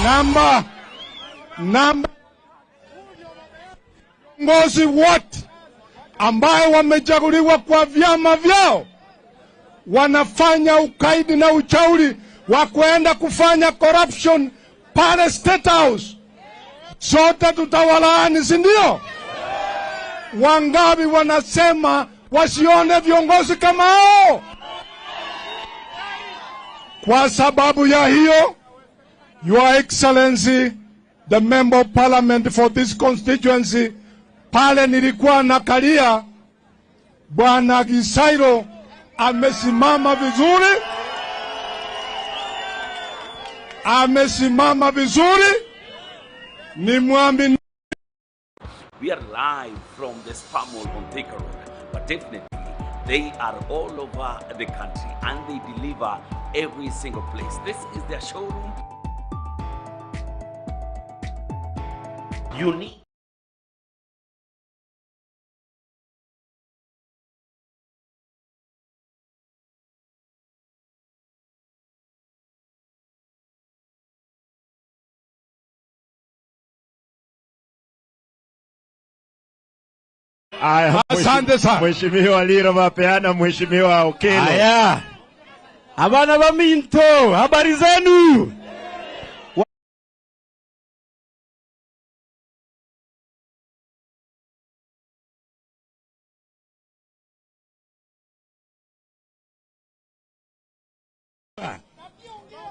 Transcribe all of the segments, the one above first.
Namba viongozi wote ambao wamechaguliwa kwa vyama vyao wanafanya ukaidi na uchauri wa kuenda kufanya corruption pale State House. Sote tutawalaani, si ndio? Wangapi wanasema wasione viongozi kama hao? Kwa sababu ya hiyo, Your Excellency, the Member of Parliament for this constituency, pale nilikuwa nakalia, Bwana Gisairo amesimama vizuri. Amesimama vizuri. Ni mwamini. We are live from the Spar Mall on Thika Road, but definitely they are all over the country and they deliver every single place. This is their showroom. Unique. Aya, Asante sana. Mheshimiwa Liro mapeana, Mheshimiwa Okello. Aya. Abana ba Minto, habari zenu?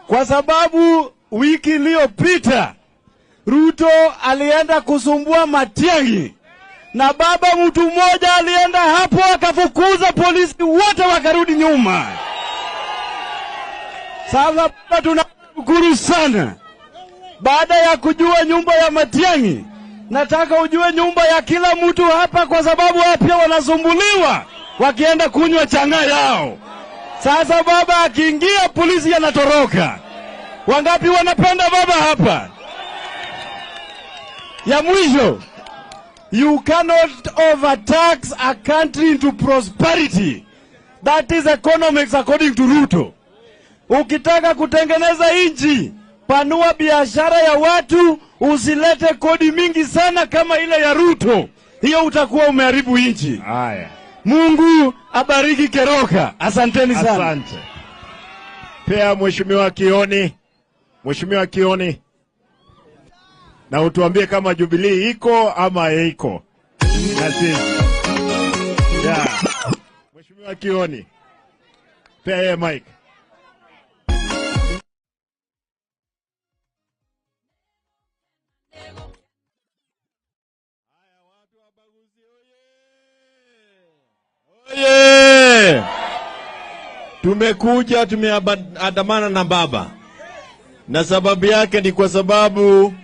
Kwa sababu wiki iliyopita Ruto alienda kusumbua Matiang'i, na baba mtu mmoja alienda hapo akafukuza polisi wote wakarudi nyuma. Sasa baba, tunashukuru sana. Baada ya kujua nyumba ya Matiang'i, nataka ujue nyumba ya kila mtu hapa, kwa sababu hapa pia wanasumbuliwa wakienda kunywa chang'aa yao. Sasa baba akiingia polisi anatoroka. Wangapi wanapenda baba hapa? Ya mwisho, you cannot overtax a country into prosperity. That is economics according to Ruto. Ukitaka kutengeneza nchi, panua biashara ya watu, usilete kodi mingi sana kama ile ya Ruto. Hiyo utakuwa umeharibu nchi. Haya. Mungu abariki Keroka. Asanteni sana. Asante. Pia Mheshimiwa Kioni, Mheshimiwa Kioni, na utuambie kama Jubilee iko ama haiko. Na sisi. Yeah. Mheshimiwa Kioni, pia yeye mic. Oye! Tumekuja, tumeandamana na baba, na sababu yake ni kwa sababu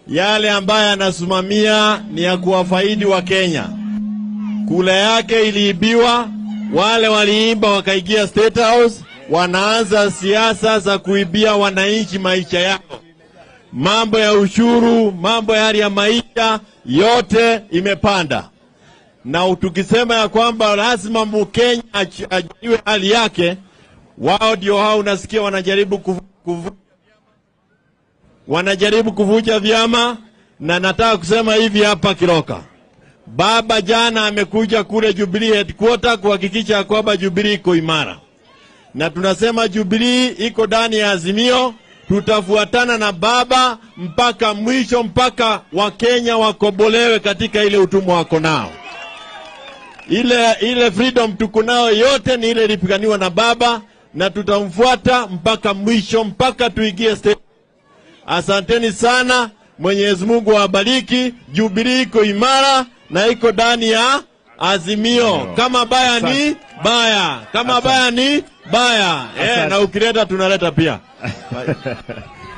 yale ambaye anasimamia ni ya kuwafaidi wa Kenya. Kula yake iliibiwa, wale waliimba wakaingia State House, wanaanza siasa za kuibia wananchi maisha yao. Mambo ya ushuru, mambo ya hali ya maisha yote imepanda. Na tukisema ya kwamba lazima Mkenya ajue hali yake, wao ndio hao unasikia wanajaribu kuvunja vyama. Na nataka kusema hivi hapa Kiroka, baba jana amekuja kule Jubilee headquarter kuhakikisha kwamba Jubilee iko imara, na tunasema Jubilee iko ndani ya Azimio. Tutafuatana na baba mpaka mwisho, mpaka Wakenya wakombolewe katika ile utumwa wako nao. Ile freedom tuko nao yote ni ile ilipiganiwa na baba, na tutamfuata mpaka mwisho, mpaka tuingie state. Asanteni sana, Mwenyezi Mungu awabariki. Jubilee iko imara na iko ndani ya Azimio. Kama baya ni baya, kama baya ni baya. Na ukileta tunaleta pia.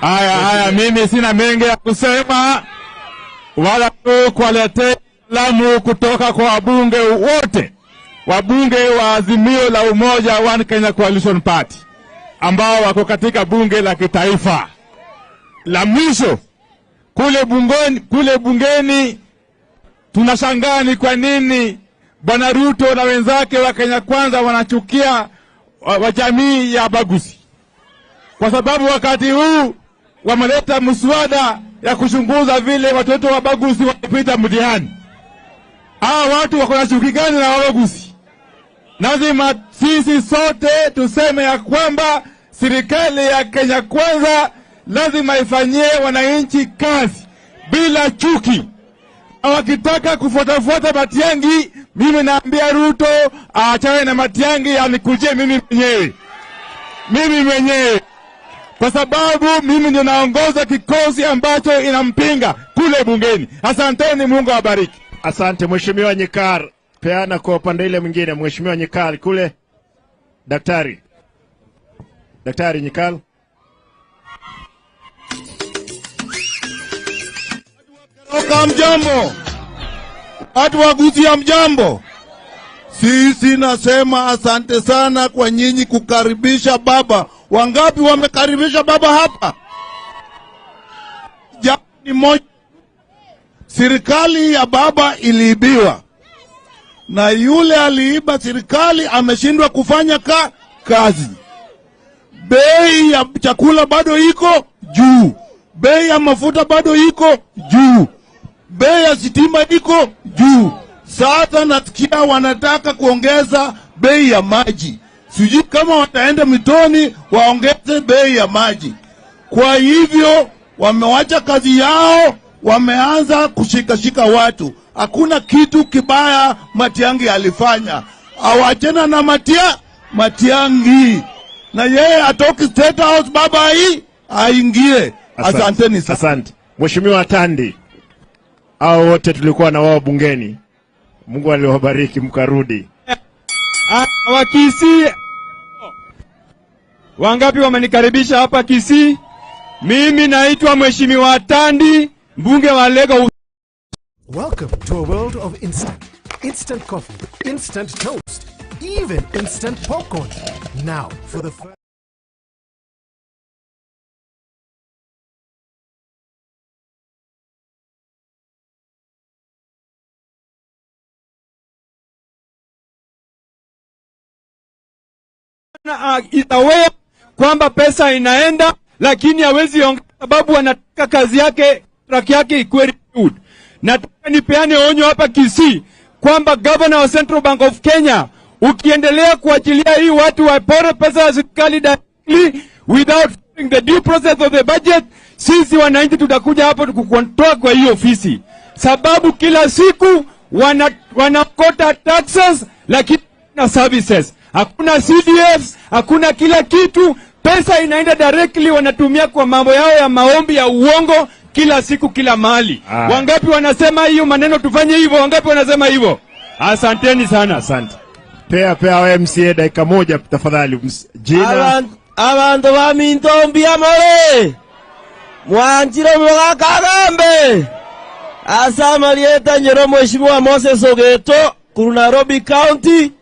Haya, haya, mimi sina mengi ya kusema wala tu kuwaletea salamu kutoka kwa wabunge wote, wabunge wa Azimio la Umoja One Kenya Coalition Party ambao wako katika bunge la kitaifa. La mwisho kule bungeni tunashangaa ni kwa nini Bwana Ruto na wenzake wa Kenya Kwanza wanachukia wa jamii ya Bagusi. Kwa sababu wakati huu wameleta mswada ya kuchunguza vile watoto wabaguzi walipita mtihani. Hawa watu wako na chuki gani na wabaguzi? Lazima sisi sote tuseme ya kwamba serikali ya Kenya Kwanza lazima ifanyie wananchi kazi bila chuki. Wakitaka kufuatafuata Matiang'i, mimi naambia Ruto aachane na Matiang'i, anikujie mimi mwenyewe. Mimi mwenyewe. Kwa sababu mimi ndio naongoza kikosi ambacho inampinga kule bungeni. Asanteni, Mungu awabariki. Asante Mheshimiwa Nyikar. Peana kwa upande ile mwingine Mheshimiwa Nyikal kule. Daktari. Daktari Nyikal. Mjambo. Watu wa Gusii mjambo. Sisi nasema asante sana kwa nyinyi kukaribisha baba. Wangapi wamekaribisha baba hapa? Jambo ni moja. Serikali ya baba iliibiwa. Na yule aliiba serikali ameshindwa kufanya kazi. Bei ya chakula bado iko juu. Bei ya mafuta bado iko juu. Bei ya sitima iko juu. Sasa nasikia wanataka kuongeza bei ya maji. Sijui kama wataenda mitoni waongeze bei ya maji. Kwa hivyo wamewacha kazi yao, wameanza kushikashika watu. Hakuna kitu kibaya Matiang'i alifanya. Awachena na Matiang'i. Na yeye atoki State House, baba hii aingie. Asanteni sana. Asante. Mheshimiwa Tandi. Hao wote tulikuwa na wao bungeni. Mungu aliwabariki mkarudi. Wa Kisii. Wangapi wamenikaribisha hapa Kisii? Mimi naitwa Mheshimiwa Tandi, mbunge wa Lego. Welcome to a world of instant. Instant coffee, instant toast, even instant popcorn. Now for the first is aware kwamba pesa inaenda, lakini hawezi ongeza sababu anataka kazi yake, track yake ikuwe reviewed. Nataka nipeane onyo hapa Kisii kwamba Governor wa Central Bank of Kenya, ukiendelea kuachilia hii watu wapore pesa ya serikali directly without following the due process of the budget, sisi wananchi tutakuja hapo kukuondoa kwa hiyo ofisi. Sababu kila siku wanakota taxes lakini na services. Hakuna CDFs, hakuna kila kitu. Pesa inaenda directly, wanatumia kwa mambo yao ya maombi ya uongo kila siku kila mahali. Wangapi wanasema hiyo maneno tufanye hivyo? Wangapi wanasema hivyo? Asanteni sana. Asante. Pea MCA dakika moja tafadhali. Jina. Abantu ba mintombi amore. Mwanjiro mwakagambe. Asama lieta nyero Mheshimiwa Moses Ogeto kuru Nairobi County.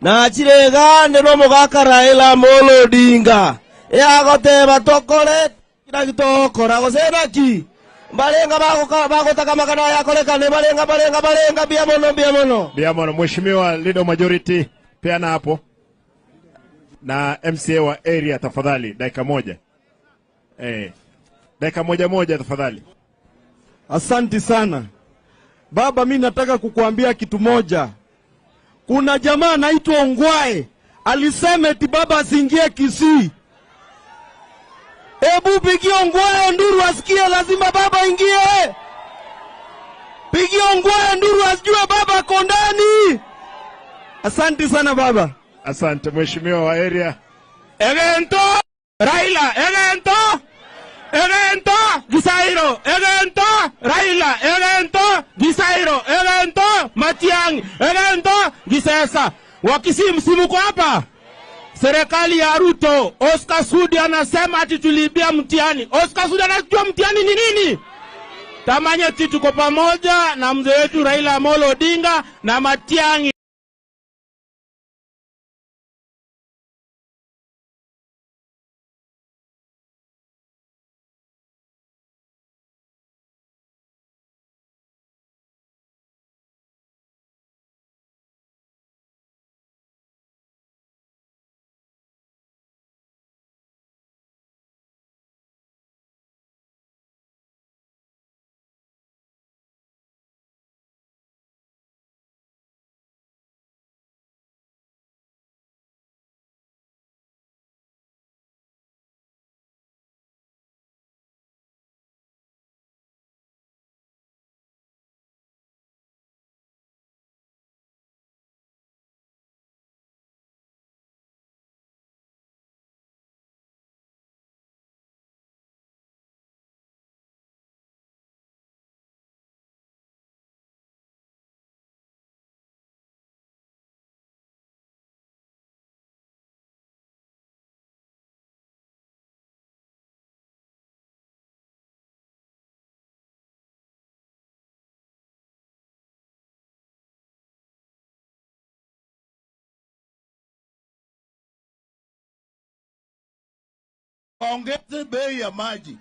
Na chirega ndero mugaka Raila Amolo Odinga. Yagoteba tokore kila gitokora gosenaki. Balenga bagotaka makana yakorekane balenga balenga balenga biamono biamono. Biamono. Mheshimiwa Leader Majority, peana hapo. Na MCA wa area tafadhali dakika moja. Dakika moja tafadhali. Asante sana. Baba, mimi nataka kukuambia kitu moja. Kuna jamaa anaitwa Ongwae alisema eti baba asiingie Kisii. Ebu pigie Ongwae nduru asikie, lazima baba ingie. Pigie Ongwae nduru asijue baba ako ndani. Asante sana baba. Asante Mheshimiwa wa area. Evento Raila, evento. Evento Gisairo, evento Raila, evento Gisairo, evento Matiang'i, evento Gisesa. Wakisii msimu kwa hapa. Serikali ya Ruto, Oscar Sudi anasema ati tulibia mtihani. Oscar Sudi anajua mtihani ni nini? Tamanye tuko pamoja na mzee wetu Raila Amolo Odinga na Matiang'i. Waongeze bei ya maji.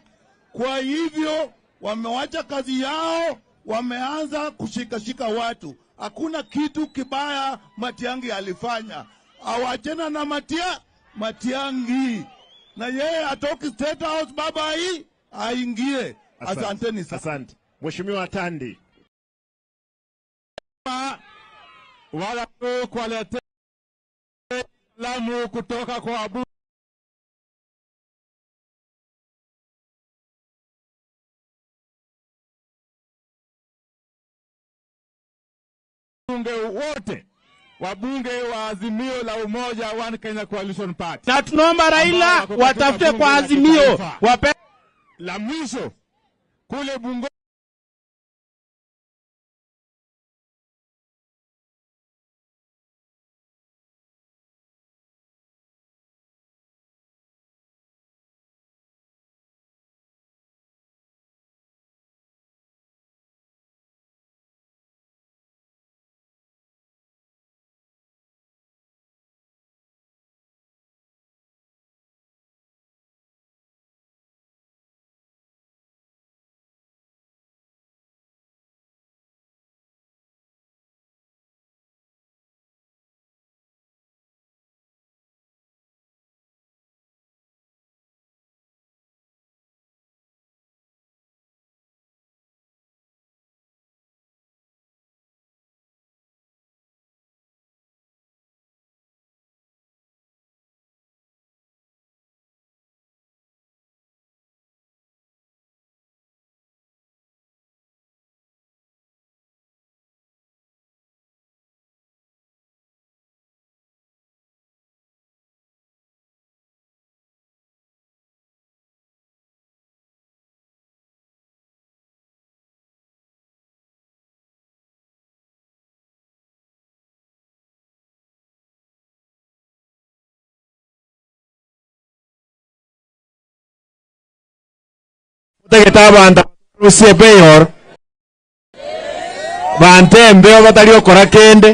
Kwa hivyo wamewacha kazi yao, wameanza kushikashika watu. Hakuna kitu kibaya Matiang'i alifanya. Awachena na Matiang'i. Na yeye atoki State House, baba hii aingie. Asanteni sana. Asante. Mheshimiwa Tandi. Wala kuwaletea salamu kutoka kwa wabunge wote, wabunge wa Azimio la Umoja One Kenya Coalition Party. Na tunaomba Raila watafute kwa Azimio wape. La mwisho kule Bungoma Tegeta rusie beyor bante mbeo batari okora kende.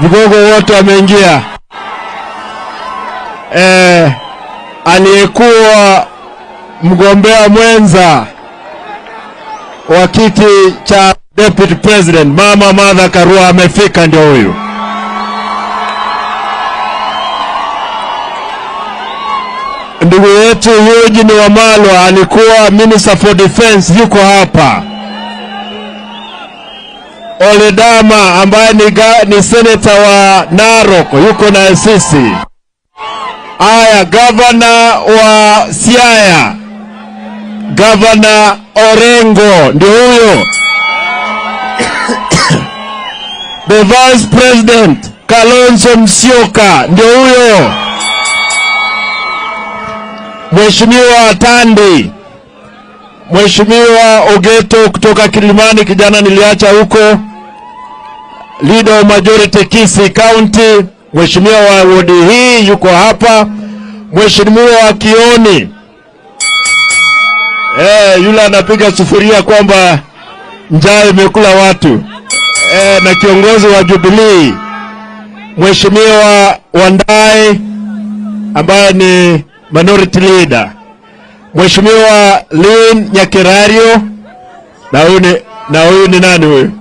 Vigogo wote wameingia. Aliyekuwa mgombea mwenza wa kiti cha Deputy President Mama Martha Karua amefika, ndio huyu. Ndugu yetu Eugene Wamalwa alikuwa Minister for Defense, yuko hapa. Oledama ambaye ni senator wa Narok yuko na sisi. Aya, governor wa Siaya, Governor Orengo ndio huyo. The Vice President Kalonzo Musyoka ndio huyo. Mheshimiwa Tandi, Mheshimiwa Ogeto kutoka Kilimani, kijana niliacha huko, Leader of Majority Kisii County, Mheshimiwa wa wodi hii yuko hapa. Mheshimiwa Kioni, yule anapiga sufuria kwamba njaa imekula watu, na kiongozi wa Jubilee Mheshimiwa Wandai ambaye ni Minority Leader, Mheshimiwa Lynn Nyakerario, na huyu ni nani huyu?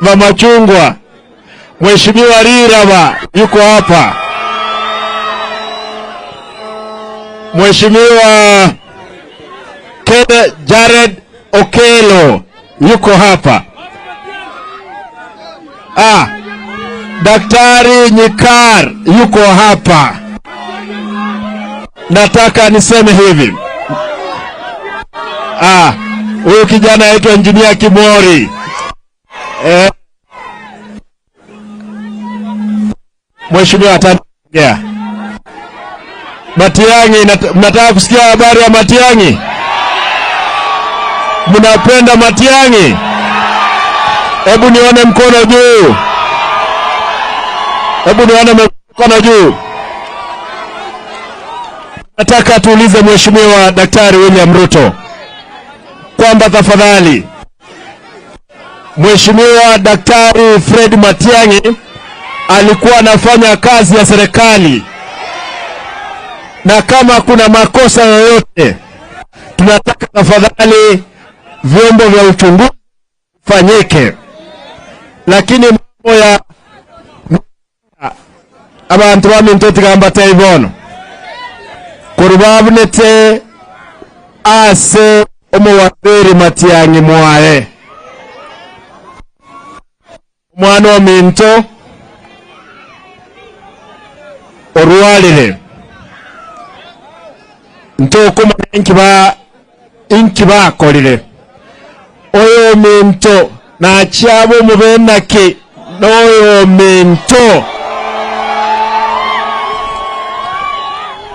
Mama Chungwa. Mheshimiwa Riraba yuko hapa. Mheshimiwa Jared Okelo yuko hapa. Daktari Nyikar yuko hapa. Nataka niseme hivi. Huyu kijana aitwa Engineer Kimori. Mheshimiwa ataongea. Matiang'i, mnataka kusikia habari ya Matiang'i? Mnapenda Matiang'i? Hebu nione mkono juu. Hebu nione mkono juu. Nataka tuulize Mheshimiwa Daktari William Ruto kwamba tafadhali Mheshimiwa Daktari Fred Matiang'i alikuwa anafanya kazi ya serikali, na kama kuna makosa yoyote tunataka tafadhali vyombo vya uchunguzi fanyike. Lakini mambo ya abantu bamintotigamba taibono kurubabunete ase omuwaziri Matiang'i mwae mwana ominto orwalire ntokumanya inki bakorire oyo minto nakyabo mubenaki n'oyo minto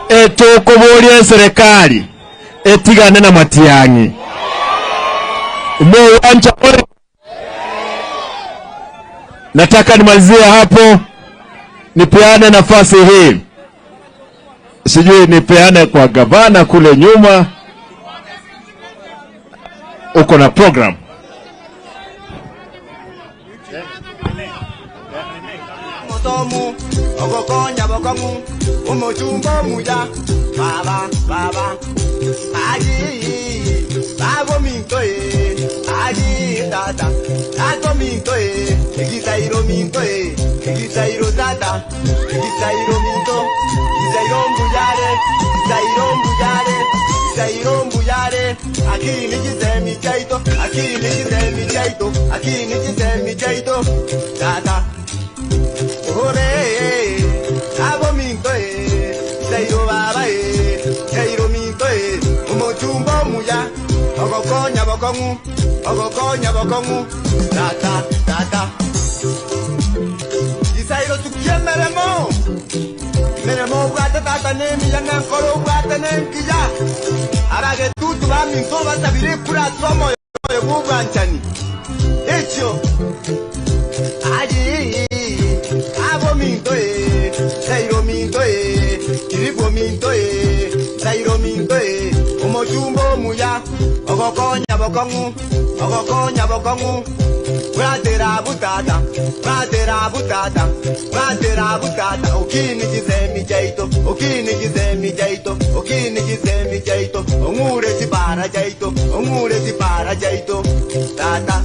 etukubuulya serikali etigane na Matiang'i umewanja. Nataka nimalizie hapo, nipeane nafasi hii, sijui nipeane kwa gavana kule nyuma, uko na program. Baba, baba, aji, babo minto e, aji tata, tato minto e, egizairo minto e, egizairo tata, egizairo minto, gizairo mbuyare, gizairo mbuyare, gizairo mbuyare, akini gizemi chaito, akini gizemi chaito, akini gizemi chaito, tata, ore, babo minto e. Zairo baba e, zairo minto e, umuchumbo muya, ogokonya bokongu, ogokonya bokongu, tata, tata. Zairo tukiemeremo, meremo bwate tata nemi ya nankoro bwate nenkiya. Arage tutu ba minto basabire kura somo yo bugwanchani. Echo, aji, abo minto e, zairo minto e. Kiribo minto e, zairo minto e, omochumbo muya, ogokonya bokongu, ogokonya bokongu. Bwatera butata, bwatera butata, bwatera butata, okini gizemi jaito, okini gizemi jaito, okini gizemi jaito, ongure chipara jaito, ongure chipara jaito, tata.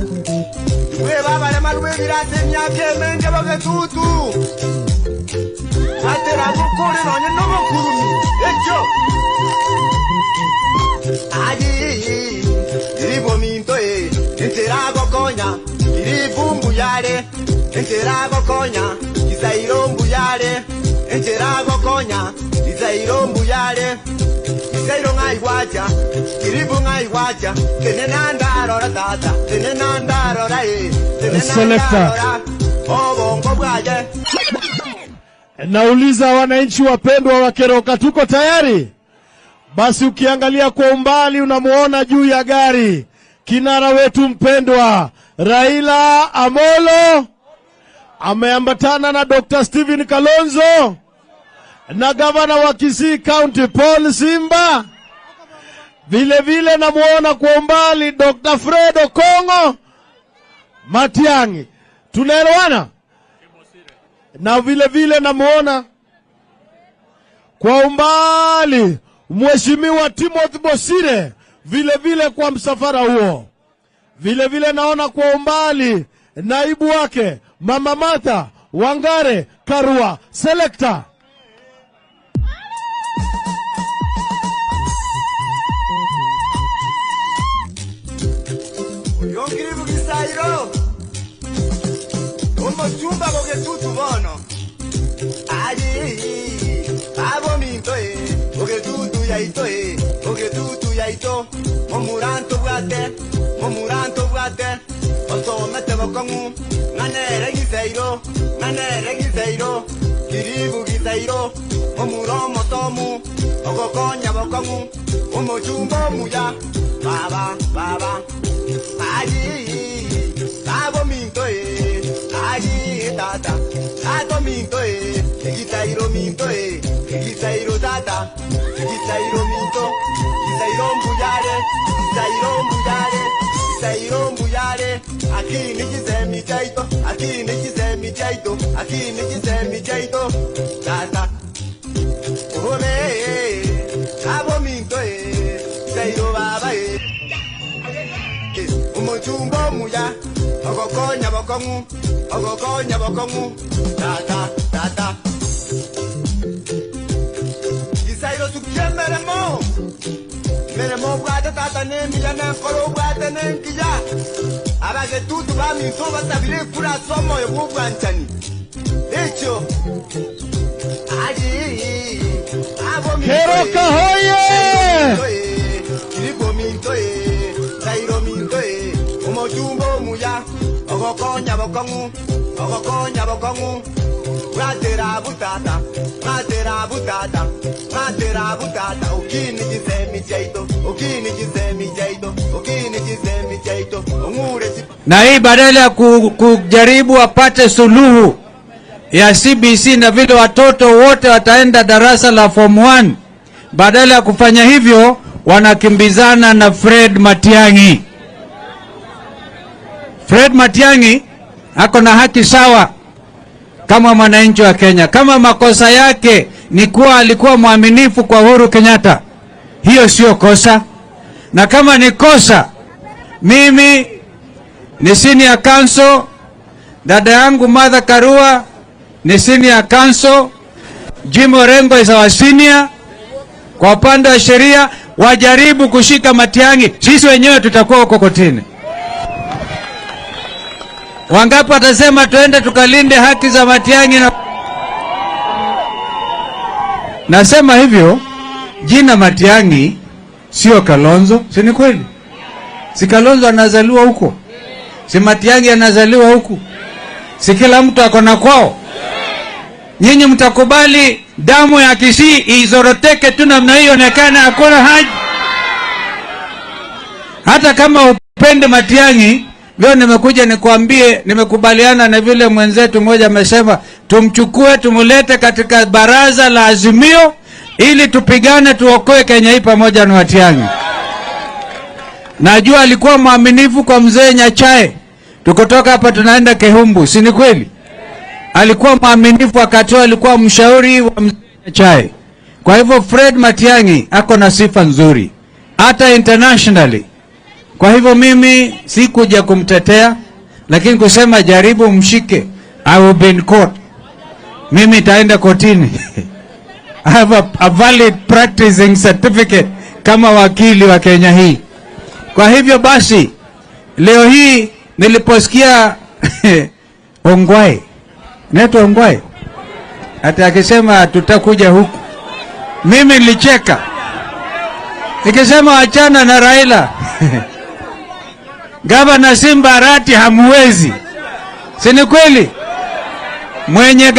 We baba le malwe birate myake menge bogetutu. Atera bukore nonye nobokurumi echo aji iribo minto e entera gokonya iribu mbuyare entera gokonya kizairo mbuyare entera gokonya kizairo mbuyare kizairo ngai wacha iribu ngai wacha tenenandarora tata tenenandarora e tenenandarora obongo bwaje. Nauliza wananchi wapendwa wa Keroka, tuko tayari? Basi ukiangalia kwa umbali unamuona juu ya gari kinara wetu mpendwa Raila Amolo ameambatana na Dr. Stephen Kalonzo na gavana wa Kisii County Paul Simba. Vile vile namuona kwa umbali Dr. Fred Okongo Matiang'i. Tunaelewana? Na vile vile namuona kwa umbali Mheshimiwa Timothy Bosire vile vile kwa msafara huo. Vile vile naona kwa umbali naibu wake Mama Martha Wangare Karua. Selector. Yongiribu gisairo. Omochumba bogetutu bono. Aji, abo minto e, bogetutu yaito e, bogetutu yaito. Momuranto bwate, momuranto bwate. Osomete bokongu, nganere gisairo, nganere gisairo. Kiribu gisairo, omuro motomu, Ogokonya bokong'u omochumba omuya baba baba ayi babo minto e ayi tata tato minto e Gisairo minto e Gisairo tata Gisairo minto Gisairo mbuyare Gisairo mbuyare Gisairo mbuyare Akini gisemi chaito Akini gisemi chaito Akini gisemi chaito tata Ore abo minto e Gisairo baba e Omochumba omuya Ogokonya bokong'u Ogokonya bokong'u tata tata Gisairo tukiemeremo meremo bwate tata nemila nenkoro bwate nenkiya abagetutu baminto basabire kura somoyo bw'obwanchani ekyo ayi abo minto Keroka hoye Kiribo minto e Sairo minto e Omochumba omuya Ogokonya bokong'u Ogokonya bokong'u Bwatera butata Bwatera butata Bwatera butata Ukini gisemi chaito Ukini gisemi chaito Ukini gisemi chaito Ongure si. Na hii badala ya kujaribu apate suluhu ya CBC na vile watoto wote wataenda darasa la form 1, badala ya kufanya hivyo wanakimbizana na Fred Matiang'i. Fred Matiang'i ako na haki sawa kama mwananchi wa Kenya. Kama makosa yake ni kuwa alikuwa mwaminifu kwa Uhuru Kenyatta, hiyo sio kosa. Na kama ni kosa, mimi ni senior counsel, dada yangu Martha Karua ni senior counsel, Jim Orengo is our senior. Kwa upande wa sheria, wajaribu kushika Matiang'i, sisi wenyewe tutakuwa huko kotini. Wangapi watasema tuende tukalinde haki za Matiang'i? Na nasema hivyo, jina Matiang'i sio Kalonzo, si ni kweli? Si Kalonzo anazaliwa huko, si Matiang'i anazaliwa huku, si kila mtu ako na kwao. Nyinyi mtakubali damu ya Kisii izoroteke tu namna hiyo, onekana hakuna haja? Hata kama upende Matiang'i, leo nimekuja nikuambie, nimekubaliana na vile mwenzetu mmoja amesema, tumchukue tumulete katika baraza la Azimio ili tupigane tuokoe Kenya hii pamoja na Matiang'i. Najua alikuwa mwaminifu kwa mzee Nyachae. Tukotoka hapa tunaenda Kehumbu, si ni kweli? Alikuwa mwaminifu wakati alikuwa mshauri wa mzee Nyachae. Kwa hivyo Fred Matiang'i ako na sifa nzuri hata internationally. Kwa hivyo mimi sikuja kumtetea, lakini kusema jaribu mshike, I will be in court. Mimi nitaenda kotini. I have a valid practicing certificate kama wakili wa Kenya hii. Kwa hivyo basi, leo hii niliposikia Ongwae, naitwa Ongwae, hata akisema tutakuja huku, mimi nilicheka nikisema achana na Raila. Gavana Simba Arati hamuwezi, si ni kweli? Mwenye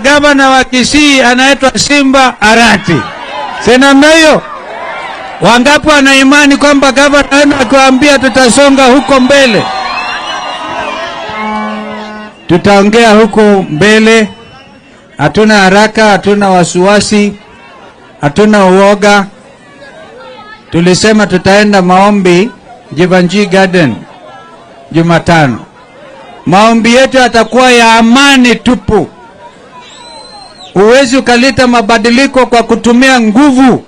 gavana wa Kisii anaitwa Simba Arati, si namna hiyo? Wangapi wana imani kwamba gavana wenu akiwaambia tutasonga huko mbele? Tutaongea huko mbele. Hatuna haraka, hatuna wasiwasi, hatuna uoga. Tulisema tutaenda maombi Jivanji Garden Jumatano. Maombi yetu yatakuwa ya amani tupu. Huwezi ukaleta mabadiliko kwa kutumia nguvu.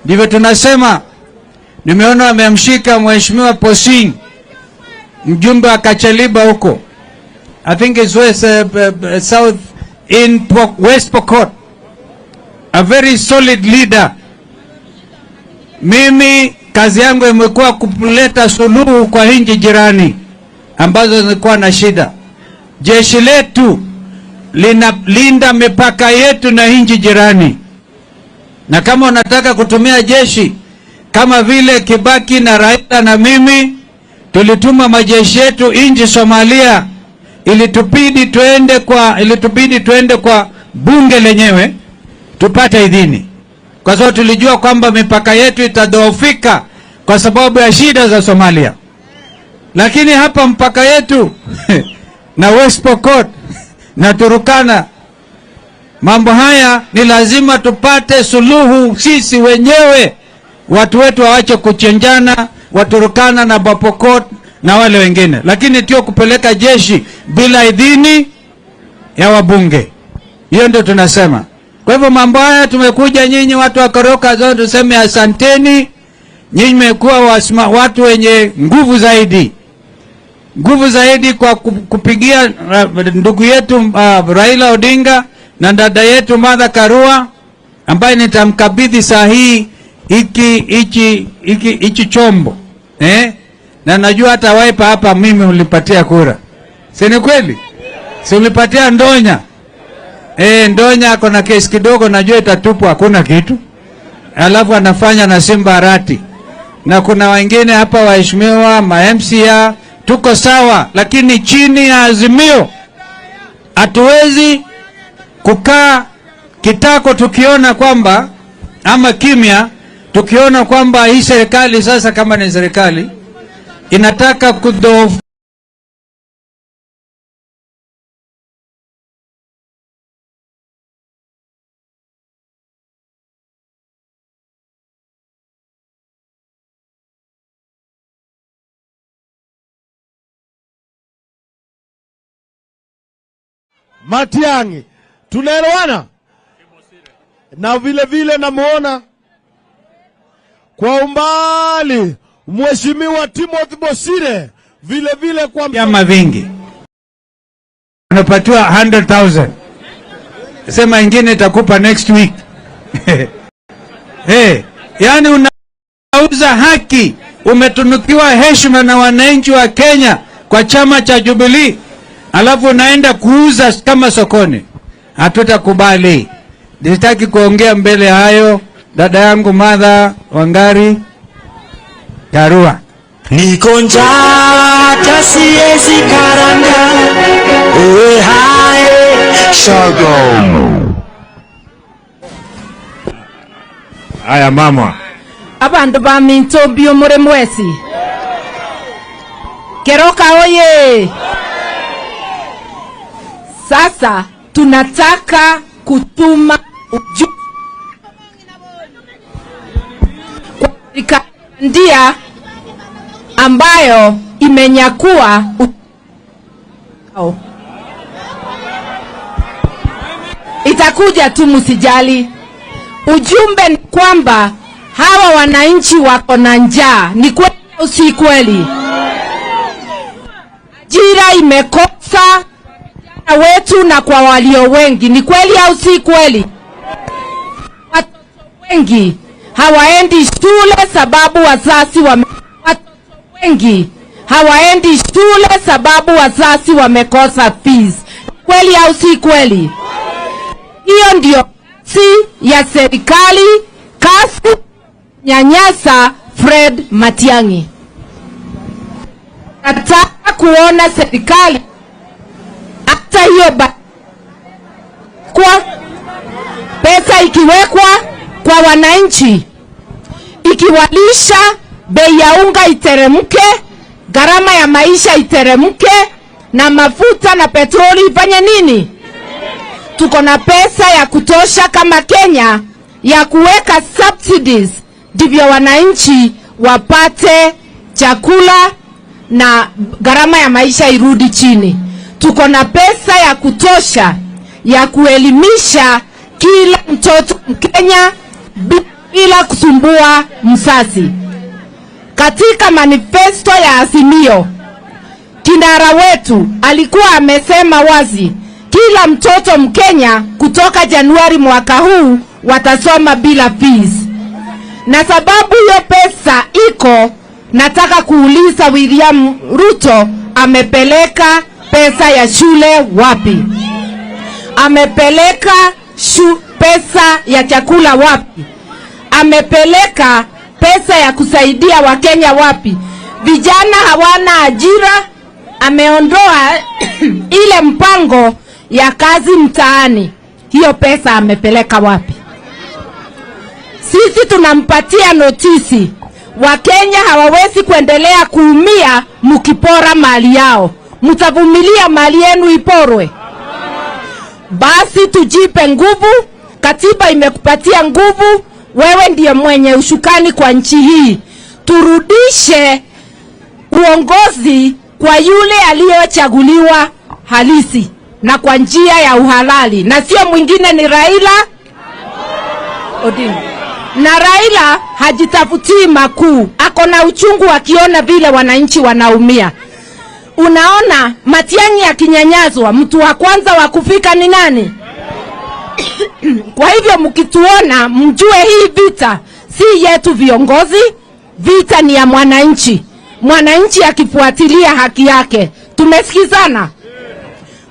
Ndivyo tunasema. Nimeona amemshika Mheshimiwa Posing, mjumbe wa Kachaliba huko. I think it's West, South in West Pokot. A very solid leader. Mimi kazi yangu imekuwa kuleta suluhu kwa nchi jirani ambazo zilikuwa na shida. Jeshi letu linalinda mipaka yetu na nchi jirani. Na kama unataka kutumia jeshi kama vile Kibaki na Raila na mimi tulituma majeshi yetu nchi Somalia, ilitubidi tuende kwa bunge lenyewe tupate idhini, kwa sababu tulijua kwamba mipaka yetu itadhoofika kwa sababu ya shida za Somalia. Lakini hapa mpaka yetu na West Pokot na Turukana, mambo haya ni lazima tupate suluhu sisi wenyewe. Watu wetu waache kuchenjana, Waturukana na Bapokot na wale wengine, lakini tio kupeleka jeshi bila idhini ya wabunge. Hiyo ndio tunasema. Kwa hivyo mambo haya tumekuja nyinyi watu wa Keroka Zone tuseme asanteni. Nyinyi mmekuwa watu wenye nguvu zaidi. Nguvu zaidi kwa kupigia ndugu yetu Raila Odinga na dada yetu Martha Karua, ambaye nitamkabidhi saa hii hiki chombo. Na najua hata Wiper hapa mimi ulipatia kura. Si ni kweli? Si ulipatia Ndonya? Ndonya ako na kesi kidogo, najua itatupwa, hakuna kitu. Alafu anafanya na Simba Arati. Na kuna wengine hapa waheshimiwa, ma MCA, tuko sawa, lakini chini ya Azimio hatuwezi kukaa kitako tukiona kwamba, ama kimya tukiona kwamba hii serikali sasa kama ni serikali inataka kudhoofisha Matiang'i. Tunaelewana? Na vile vile namuona kwa umbali Mheshimiwa Timothy Bosire, vile vile kwa vyama vingi unapatiwa 100,000. Sema ingine itakupa next week. Hey, yani unauza haki, umetunukiwa heshima na wananchi wa Kenya kwa chama cha Jubilee, alafu unaenda kuuza kama sokoni. Hatutakubali. Sitaki kuongea mbele hayo. Dada yangu Martha Wangari Karua. Niko njaa siwezi karanga. Ewe hae shogo. Haya mama. Abandu ba Mintombi omure mwesi. Keroka oye. Sasa tunataka kutuma ujumbe kwa ndia ambayo imenyakua itakuja tu, msijali. Ujumbe ni kwamba hawa wananchi wako na njaa. Ni kweli au si kweli? Ajira imekosa wetu na kwa walio wengi. Ni kweli au si kweli? Watoto wengi hawaendi shule sababu wazazi watoto wengi hawaendi shule sababu wazazi wamekosa fees. Kweli au si kweli? Hiyo ndio si ya serikali kasi nyanyasa Fred Matiang'i. Nataka kuona serikali hata hiyo kwa pesa ikiwekwa kwa wananchi, ikiwalisha, bei ya unga iteremke, gharama ya maisha iteremke, na mafuta na petroli ifanye nini? Tuko na pesa ya kutosha kama Kenya ya kuweka subsidies, ndivyo wananchi wapate chakula na gharama ya maisha irudi chini. Tuko na pesa ya kutosha ya kuelimisha kila mtoto Mkenya bila kusumbua mzazi. Katika manifesto ya Azimio, kinara wetu alikuwa amesema wazi, kila mtoto Mkenya kutoka Januari mwaka huu watasoma bila fees. Na sababu hiyo pesa iko, nataka kuuliza William Ruto amepeleka pesa ya shule wapi? Amepeleka pesa ya chakula wapi? Amepeleka pesa ya kusaidia Wakenya wapi? Vijana hawana ajira. Ameondoa ile mpango ya kazi mtaani. Hiyo pesa amepeleka wapi? Sisi tunampatia notisi. Wakenya hawawezi kuendelea kuumia mkipora mali yao. Mtavumilia mali yenu iporwe? Basi tujipe nguvu. Katiba imekupatia nguvu. Wewe ndiye mwenye ushukani kwa nchi hii. Turudishe uongozi kwa yule aliyochaguliwa halisi na kwa njia ya uhalali, na sio mwingine, ni Raila Odinga. Na Raila hajitafutii makuu, ako na uchungu akiona vile wananchi wanaumia. Unaona Matiang'i akinyanyazwa, mtu wa kwanza wa kufika ni nani? Kwa hivyo mkituona mjue hii vita si yetu viongozi, vita ni ya mwananchi. Mwananchi akifuatilia haki yake. Tumesikizana?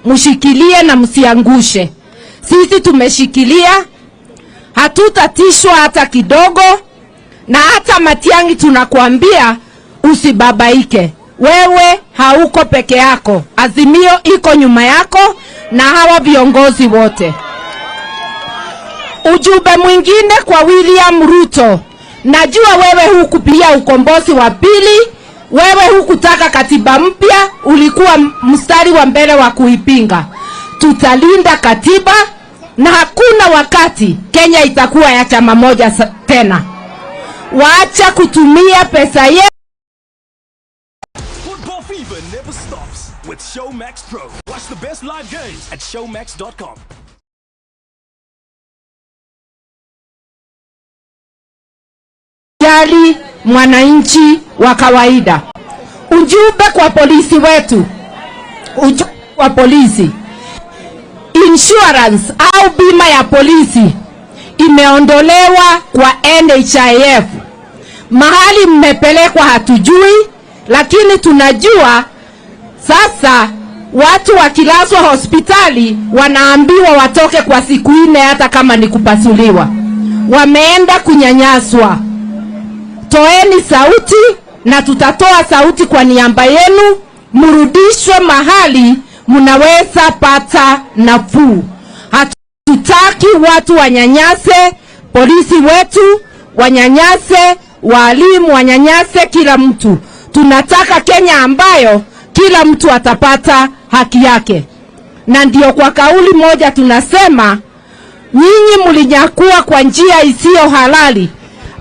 Mshikilie na msiangushe. Sisi tumeshikilia, hatutatishwa hata kidogo. Na hata Matiang'i tunakuambia usibabaike. Wewe hauko peke yako. Azimio iko nyuma yako na hawa viongozi wote. Ujumbe mwingine kwa William Ruto. Najua wewe hukupigia ukombozi wa pili, wewe hukutaka katiba mpya, ulikuwa mstari wa mbele wa kuipinga. Tutalinda katiba na hakuna wakati Kenya itakuwa ya chama moja tena. Waacha kutumia pesa yetu. Football fever never stops with Showmax Pro. Watch the best live games at showmax.com. Jali mwananchi wa kawaida. Ujumbe kwa polisi wetu, ujumbe kwa polisi, insurance au bima ya polisi imeondolewa kwa NHIF. Mahali mmepelekwa hatujui, lakini tunajua sasa watu wakilazwa hospitali wanaambiwa watoke kwa siku 4 hata kama ni kupasuliwa. Wameenda kunyanyaswa. Toeni sauti na tutatoa sauti kwa niaba yenu, mrudishwe mahali mnaweza pata nafuu. Hatutaki watu wanyanyase polisi wetu, wanyanyase walimu, wanyanyase kila mtu. Tunataka Kenya ambayo kila mtu atapata haki yake. Na ndio kwa kauli moja tunasema, nyinyi mlinyakua kwa njia isiyo halali.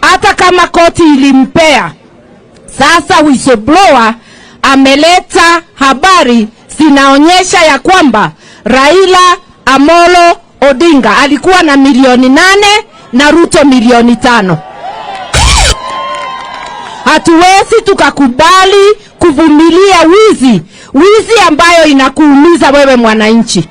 Hata kama koti ilimpea, sasa whistleblower ameleta habari zinaonyesha ya kwamba Raila Amolo Odinga alikuwa na milioni 8 na Ruto milioni 5. Hatuwezi tukakubali kuvumilia wizi, wizi ambayo inakuumiza wewe mwananchi,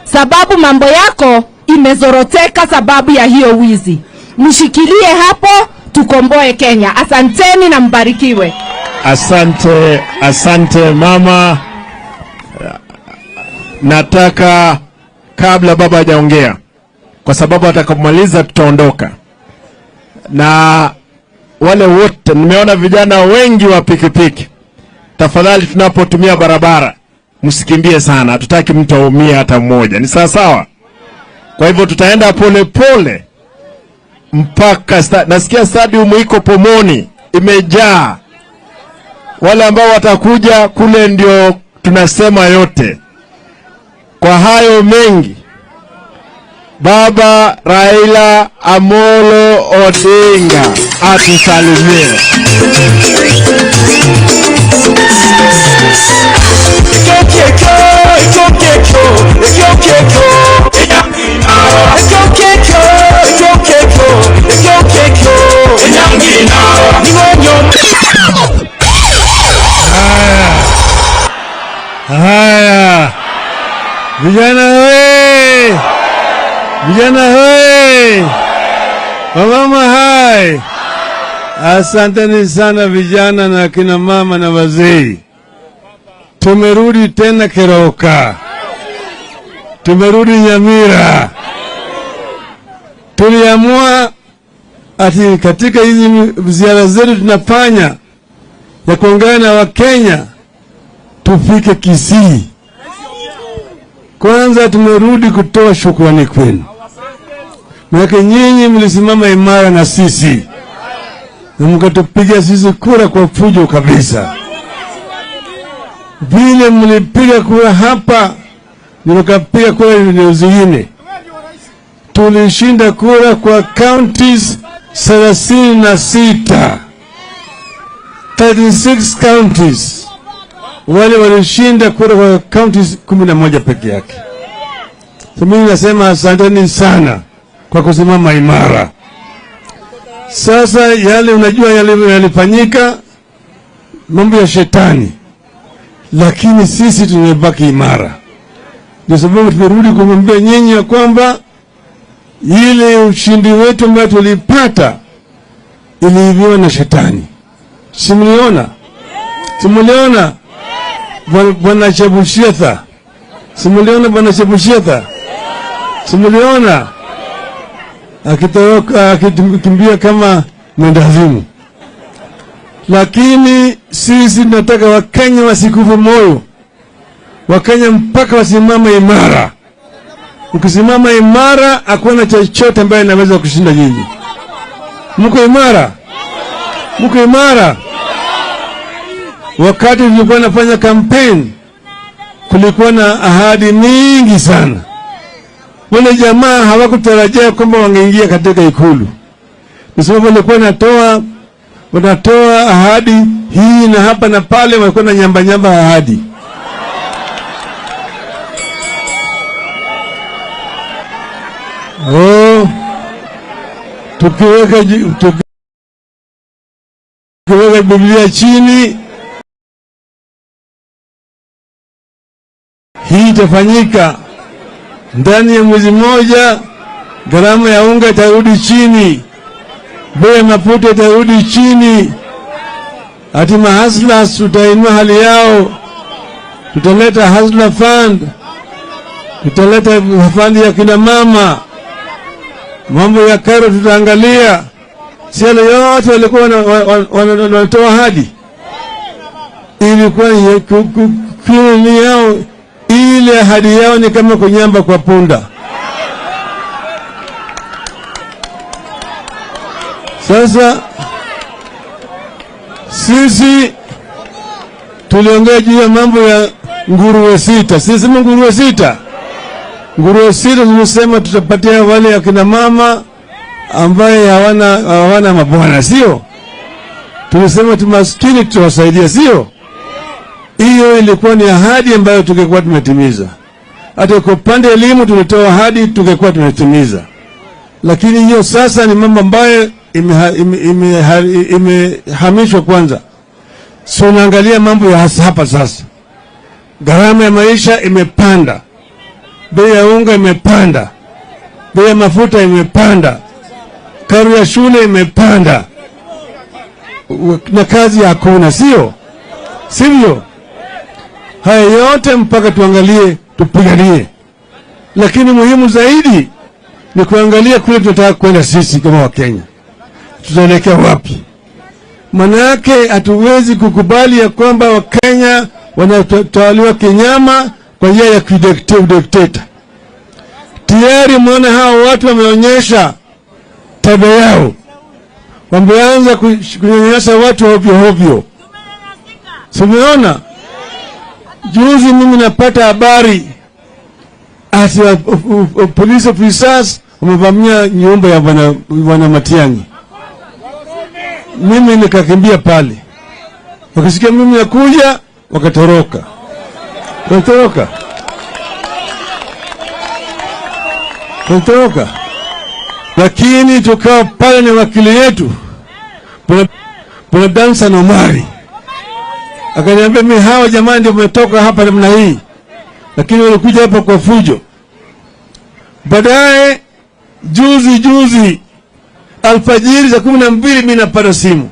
sababu mambo yako imezoroteka sababu ya hiyo wizi. Mshikilie hapo, tukomboe Kenya. Asanteni na mbarikiwe. Asante, asante mama. Nataka kabla baba hajaongea, kwa sababu atakapomaliza tutaondoka. Na wale wote, nimeona vijana wengi wa pikipiki, tafadhali tunapotumia barabara msikimbie sana, hatutaki mtu aumie hata mmoja. Ni sawa sawa? Kwa hivyo tutaenda pole pole mpaka nasikia stadium iko Pomoni imejaa. Wale ambao watakuja kule ndio tunasema yote. Kwa hayo mengi, Baba Raila Amolo Odinga atusalimie. Haya, vijana we, vijana we, wamama hai, asanteni sana vijana na kina mama na wazee. Tumerudi tena Keroka, tumerudi Nyamira. Tuliamua ati katika hizi ziara zetu tunafanya ya kuongea na Wakenya tufike Kisii. Kwanza tumerudi kutoa shukrani kwenu. Maana nyinyi mlisimama imara na sisi na mkatupiga sisi kura kwa fujo kabisa. Vile mlipiga kura hapa, nikapiga kura eneo zingine. Tulishinda kura kwa counties 36. 36 counties. Wale walishinda kura kwa counties 11 peke yake. So mimi nasema asanteni sana kwa kusimama imara. Sasa yale unajua yale yalifanyika, mambo ya shetani, lakini sisi tumebaki imara. Ndio sababu tumerudi kumwambia nyinyi ya kwamba ile ushindi wetu ambao tulipata iliibiwa na shetani. Simuliona? Simuliona? Bwana Chebushetha. Simuliona Bwana Chebushetha? Simuliona? Akitoroka, akikimbia kama mwendazimu. Lakini sisi tunataka Wakenya wasikufe moyo. Wakenya mpaka wasimame imara. Ukisimama imara hakuna chochote ambaye inaweza kushinda nyinyi. Mko imara? Mko imara? Wakati tulikuwa nafanya campaign kulikuwa na ahadi mingi sana. Wale jamaa hawakutarajia kwamba wangeingia katika ikulu. Kwa sababu walikuwa wanatoa ahadi hii na hapa na pale, walikuwa na nyamba nyamba ahadi. Oh, tukiweka Biblia chini, hii itafanyika ndani ya mwezi mmoja. Gharama ya unga itarudi chini, bei ya mafuta itarudi chini, hati mahasla tutainua hali yao, tutaleta hasla fund, tutaleta fund ya kina mama, mambo ya karo tutaangalia. Si yale yote walikuwa wanatoa ahadi, ilikuwa yao, ile ahadi yao ni kama kunyamba kwa punda. Sasa sisi tuliongea juu ya mambo ya nguruwe sita. Sisi nguruwe sita, nguruwe sita tulisema tutapatia wale akina mama ambaye hawana mabwana, sio? Tulisema tumaskini tutawasaidia, sio? Hiyo ilikuwa ni ahadi ambayo tungekuwa tumetimiza. Hata kwa upande elimu tulitoa ahadi, tungekuwa tumetimiza. Lakini hiyo sasa ni mambo ambayo imehamishwa kwanza. So naangalia mambo ya hapa sasa. Gharama ya maisha imepanda, bei ya unga imepanda, bei ya mafuta imepanda, karo ya shule imepanda, na kazi hakuna, sio? Sivyo? Haya yote mpaka tuangalie, tupiganie. Lakini muhimu zaidi ni kuangalia kule tunataka kwenda sisi kama Wakenya. Tutaelekea wapi? Manake hatuwezi kukubali ya kwamba Wakenya wanatawaliwa kinyama kwa njia ya kidikteta. Tayari muone hao watu wameonyesha tabia yao. Wameanza kunyanyasa watu ovyo ovyo. Simeona? Juzi mimi napata habari ati police officers wamevamia nyumba ya Bwana Matiang'i. Mimi nikakimbia pale. Wakisikia mimi nakuja, wakatoroka. Wakatoroka. Wakatoroka. Lakini tukawa pale na wakili yetu Bwana Dansan Omari. Akaniambia mimi hawa jamani ndio wametoka hapa namna hii, lakini walikuja hapa kwa fujo. Baadaye juzi alfajiri saa 12 mimi napata simu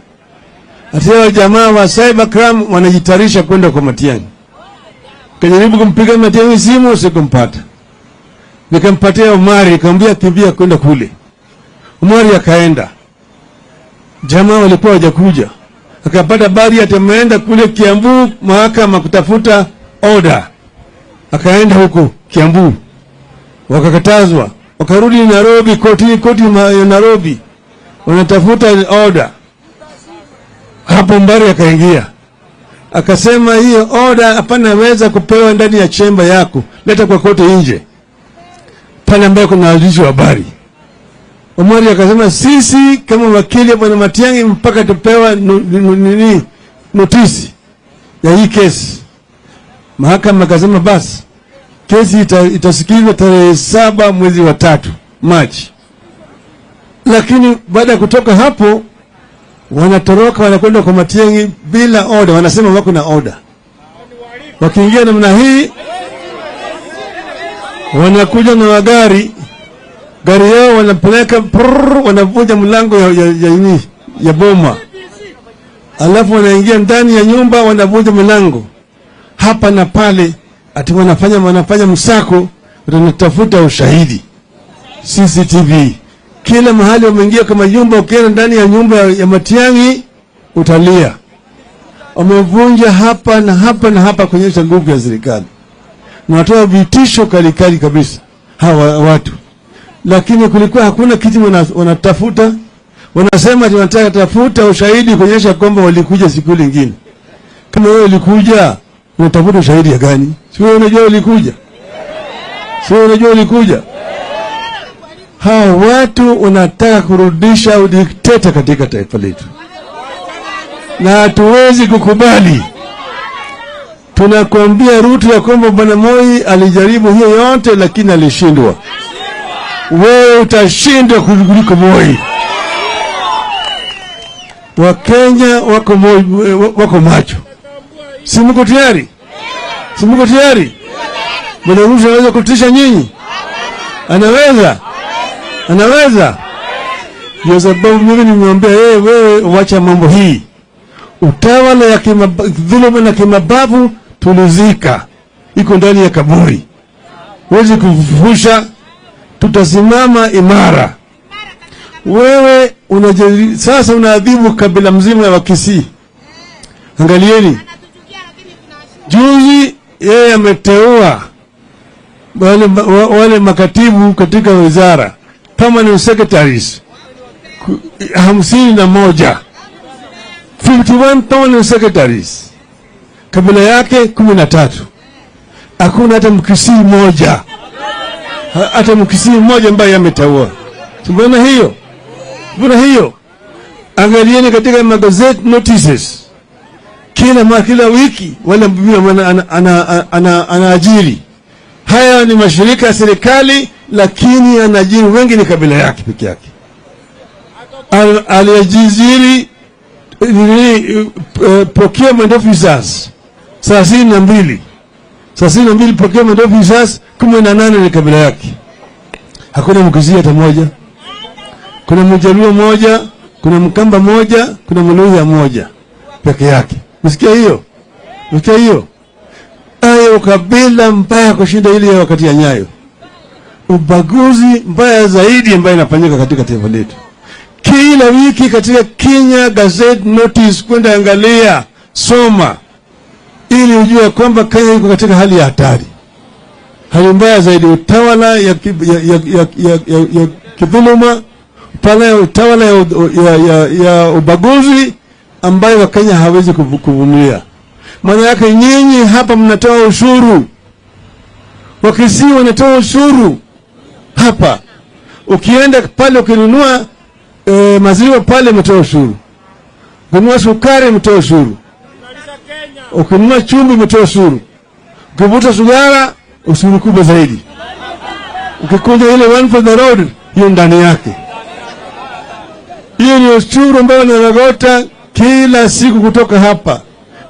ati hao jamaa wa cyber crime wanajitayarisha kwenda kwa Matiang'i. Kajaribu kumpiga Matiang'i simu, sikumpata. Nikampatia Omari, nikamwambia kimbia kwenda kule. Omari akaenda. Jamaa walikuwa hawajakuja. Akapata habari ati ameenda kule Kiambu mahakama kutafuta order. Akaenda huko Kiambu, wakakatazwa. Wakarudi Nairobi, koti ya Nairobi, wanatafuta order. Hapo Omari akaingia akasema, hiyo order hapana weza kupewa ndani ya chemba yako, leta kwa koti nje pale ambayo kuna waandishi wa habari. Omari akasema, sisi kama wakili bwana Matiang'i mpaka tupewa nini notisi ya hii kesi. Mahakama akasema basi kesi itasikilizwa tarehe 7 mwezi wa 3 Machi. Lakini baada ya kutoka hapo wanatoroka, wanakwenda kwa Matiang'i bila order, wanasema wako na order. Wakiingia namna hii wanakuja na magari, gari yao wanapeleka, wanavunja mlango ya boma, alafu wanaingia ndani ya nyumba, wanavunja mlango hapa na pale, ati wanafanya msako, wanatafuta ushahidi CCTV kila mahali. Wameingia kama nyumba, ukienda ndani ya nyumba ya Matiang'i utalia. Wamevunja hapa na hapa na hapa kuonyesha nguvu ya serikali, na watoa vitisho kali kabisa hawa watu. Lakini kulikuwa hakuna kitu wanatafuta. Wanasema tunataka tafuta ushahidi kuonyesha kwamba walikuja siku nyingine. Kama wewe ulikuja, unatafuta ushahidi ya gani? Si wewe unajua ulikuja? Si wewe unajua ulikuja? Hawa watu wanataka kurudisha udikteta katika taifa letu, na hatuwezi kukubali. Tunakwambia Ruto ya kwamba bwana Moi alijaribu hiyo yote lakini alishindwa. Wewe utashindwa kuliko Moi. Wakenya wako macho. Si mko tayari? Si mko tayari? Bwana Ruto anaweza kutisha nyinyi? Anaweza? Anaweza? Ndio sababu mimi nimwambia yeye, wewe wacha mambo hii. Utawala ya dhuluma na kimabavu tulizika, iko ndani ya kaburi, huwezi kufufusha. Tutasimama imara. Wewe sasa unaadhibu kabila mzima ya Wakisii. Angalieni, juzi yeye ameteua wale makatibu katika wizara, permanent secretaries 51, 51 permanent secretaries, kabila yake 13. Hakuna hata Mkisii moja, hata Mkisii mmoja ambaye ameteua. Mbona hiyo? Mbona hiyo? Angalieni katika magazeti notices, kila wiki wale anaajiri. Haya ni mashirika ya serikali, lakini anaajiri wengi ni kabila yake peke yake. Aliajiri procurement officers 32, 32 procurement officers, 18 ni kabila yake. Hakuna Mkisii hata moja. Kuna Mjaluo moja, kuna Mkamba moja, kuna Mluhya moja peke yake. Msikia hiyo? Msikia hiyo? Ayo kabila mbaya kushinda ile ya wakati ya Nyayo. Ubaguzi mbaya zaidi ambayo inafanyika katika taifa letu. Kila wiki katika Kenya Gazette Notice, kwenda angalia, soma, ili ujue kwamba Kenya iko katika hali ya hatari. Hali mbaya zaidi, utawala ya kidhuluma, utawala ya ubaguzi ambayo Wakenya hawezi kuvumilia. Maana yake nyinyi hapa mnatoa ushuru, Wakisii wanatoa ushuru hapa. Ukienda pale ukinunua maziwa pale umetoa ushuru, ukinunua sukari umetoa ushuru, ukinunua chumvi umetoa ushuru, ukivuta sigara ushuru kubwa zaidi, ukikunja ile one for the road hiyo ndani yake. Hiyo ni ushuru ambao wanarogota kila siku kutoka hapa.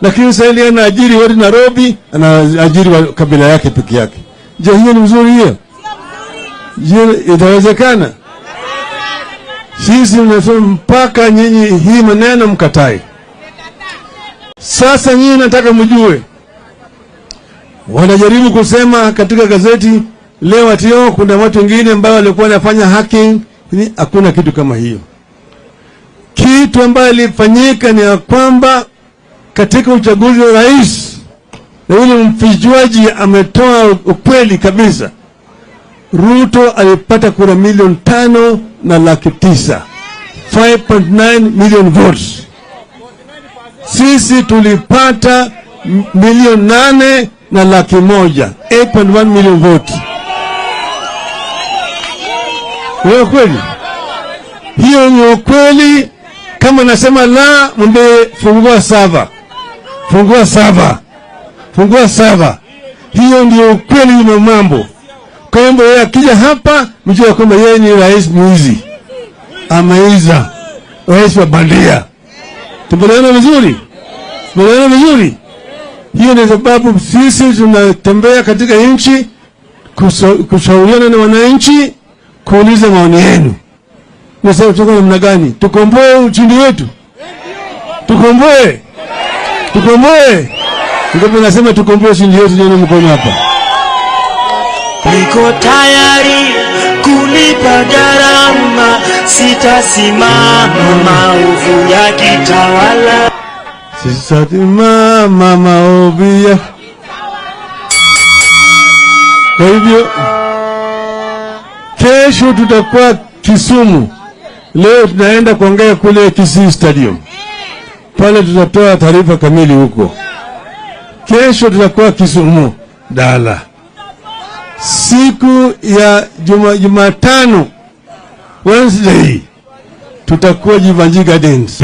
Lakini sasa ile anaajiri watu Nairobi, anaajiri wa kabila yake peke yake. Je, hiyo ni mzuri hiyo? Je, itawezekana? Sisi tunasema mpaka nyinyi hii maneno mkatai. Sasa nyinyi nataka mjue, wanajaribu kusema katika gazeti leo ati kuna watu wengine ambao walikuwa wanafanya hacking. Hakuna kitu kama hiyo. Kitu ambayo ilifanyika ni ya kwamba katika uchaguzi wa rais, na yule mfichuaji ametoa ukweli kabisa, Ruto alipata kura 5,900,000, 5.9 million votes. Sisi tulipata 8,100,000, 8.1 million votes. Wewe kweli? Hiyo ni ukweli. Kama nasema la, mwambie fungua saba. Fungua saba. Fungua saba. Hiyo ndio ukweli wa mambo. Kwa hivyo yeye akija hapa, mjue kwamba yeye ni rais mwizi. Ameiza. Rais wa bandia. Tumeelewana vizuri? Tumeelewana vizuri? Hiyo ni sababu sisi tunatembea katika nchi kushauriana na wananchi, kuuliza maoni yenu. Nasema tuko namna gani? Tukomboe ushindi wetu. Tukomboe. Tukomboe. Ndipo nasema tukomboe ushindi wetu, nione mkono hapa. Niko tayari kulipa gharama, sitasimama maovu yakitawala. Sitasimama maovu ya. Kwa hivyo kesho tutakuwa Kisumu. Leo tunaenda kuongea kule Kisii Stadium. Pale tutatoa taarifa kamili huko. Kesho tutakuwa Kisumu Dala. Siku ya Jumatano, Wednesday, tutakuwa Jivanji Gardens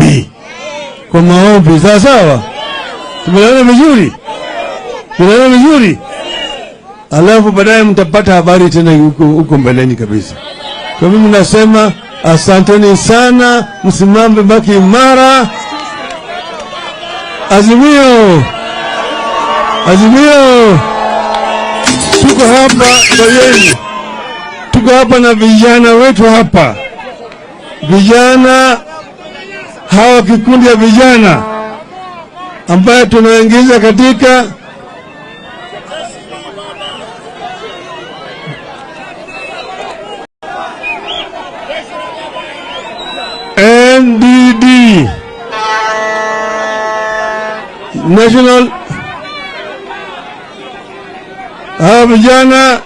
kwa maombi. Sawa sawa? Tumeelewana vizuri? Tumeelewana vizuri? Alafu baadaye mtapata habari tena huko mbeleni kabisa. Kwa mimi nasema asanteni sana, msimame baki imara. Azimio! Azimio! Tuko hapa kwa yenu. Tuko hapa na vijana wetu hapa. Vijana hawa, kikundi ya vijana ambaye tunaingiza katika NDD, National. Hawa vijana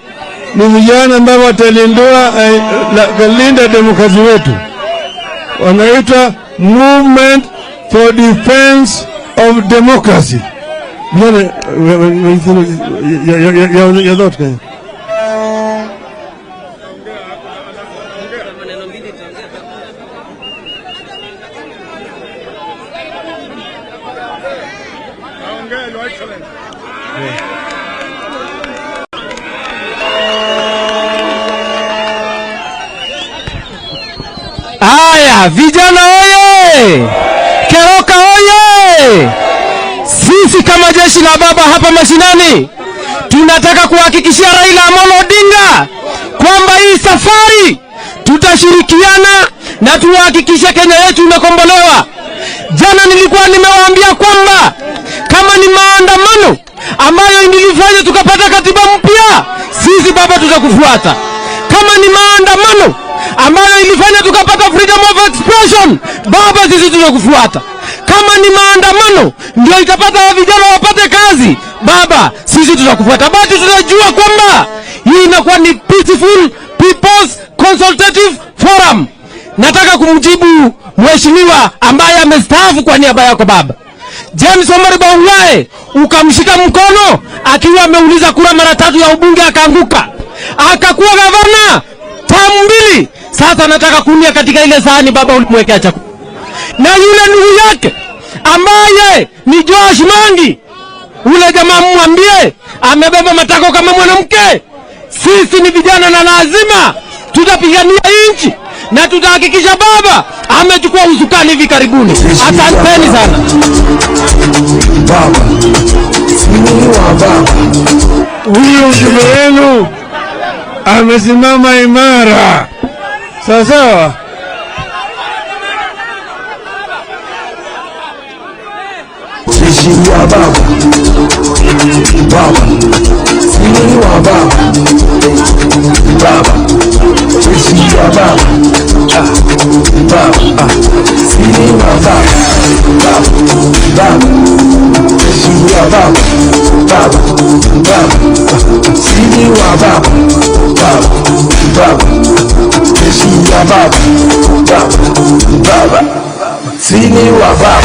ni vijana ambao watalinda demokrasia wetu. Wanaitwa Movement for Defense of Democracy. Haya, vijana oye! Keroka oye! Sisi kama jeshi la baba hapa mashinani tunataka kuhakikishia Raila Amolo Odinga kwamba hii safari tutashirikiana na tuhakikishe Kenya yetu imekombolewa. Jana nilikuwa nimewaambia kwamba kama ni maandamano ambayo ilifanya tukapata katiba mpya, sisi baba tutakufuata. Kama ni maandamano ambayo ilifanya tukapata freedom of expression, baba sisi tutakufuata. Kama ni maandamano ndio itapata vijana wapate kazi, baba sisi tutakufuata. Bado tunajua kwamba hii inakuwa ni Peaceful People's Consultative Forum. Nataka kumjibu mheshimiwa ambaye amestaafu kwa niaba yako baba, James Omar Bongwae, ukamshika mkono akiwa ameuliza kura mara 3 ya ubunge akaanguka, akakuwa gavana tamu 2. Sasa nataka kunia katika ile sahani baba ulimwekea chakula. Na yule ndugu yake ambaye ni Josh Mangi, ule jamaa mwambie amebeba matako kama mwanamke. Sisi ni vijana na lazima tutapigania nchi na tutahakikisha baba amechukua usukani hivi karibuni. Asanteni sana. Baba, baba. Huyu mjumbe wenu amesimama imara. Sawa sawa? Wa baba, baba, wa baba, baba, wa baba, baba, wa baba, baba, wa baba, baba, baba, wa baba. Baba, baba, jeshi ya baba, baba, baba, sini wa baba.